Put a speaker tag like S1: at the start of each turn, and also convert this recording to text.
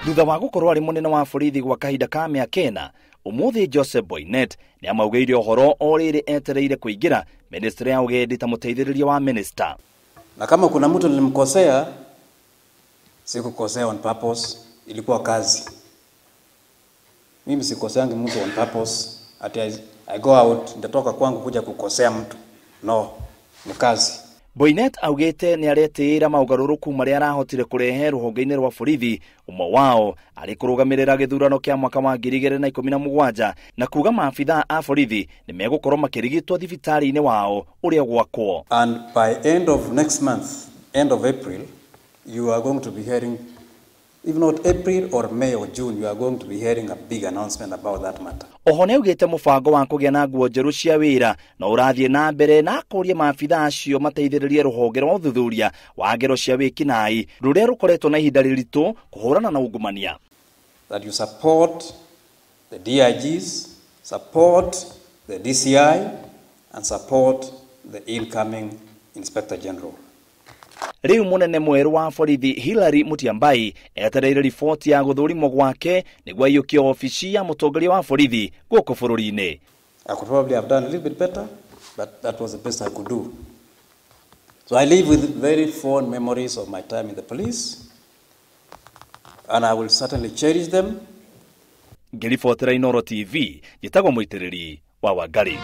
S1: Thutha wa gũkorwo arĩ mũnene wa borithi gwa kahinda ka mĩaka 4, ũmũthĩ Joseph Boinnet nĩ amaugĩire ũhoro o rĩrĩ etereire kũingĩra ministry ya ũgendi ta mũteithĩrĩria wa minister.
S2: Na kama kuna mtu nilimkosea, sikukosea on purpose, ilikuwa kazi. Mimi sikoseangi mtu on purpose, ati I go out, nitatoka kwangu kuja kukosea mtu. No, ni kazi.
S1: Boinnet augĩte nĩ aretĩĩra maũgarũrũku marĩa arahotire kũrehe rũhonge-inĩ rwa borithi, ũmwe wao arĩ kũrũgamĩrĩra gĩthurano kĩa mwaka wa 2017 na kuga maabithaa a borithi nĩ megũkorwo makĩrigitwo thibitarĩ-inĩ wao ũrĩa gwakwo.
S2: And by end of next month, end of April, you are going to be hearing, if not April or May or June, you are going to be hearing a big announcement about that matter.
S1: Oho nĩ augĩte mũbango wa kũgĩa na nguo njerũ cia wĩra no ũrathiĩ na mbere na akũria maabithaa acio mateithĩrĩrie rũhonge rwa ũthuthuria wa ngero cia wĩkinaĩ rũrĩa rũkoretwo na ihinda rĩritũ kũhũrana na ungumania.
S2: That you support the DIGs, support the DCI, and support the incoming Inspector General.
S1: Rĩu mũnene mwerũ wa borithi Hilary Mutyambai etereire riboti ya gũthũrimwo gwake nĩguo aiyũkie obici ya mũtongoria wa borithi gũkũ bũrũri-inĩ.
S2: I could probably have done a little bit better, but that was the best I could do. So I live with very fond memories of my time in the police, and I will certainly cherish them.
S1: Ngĩribotera Inooro TV, njĩtagwo Mũitĩrĩri wa Wangari.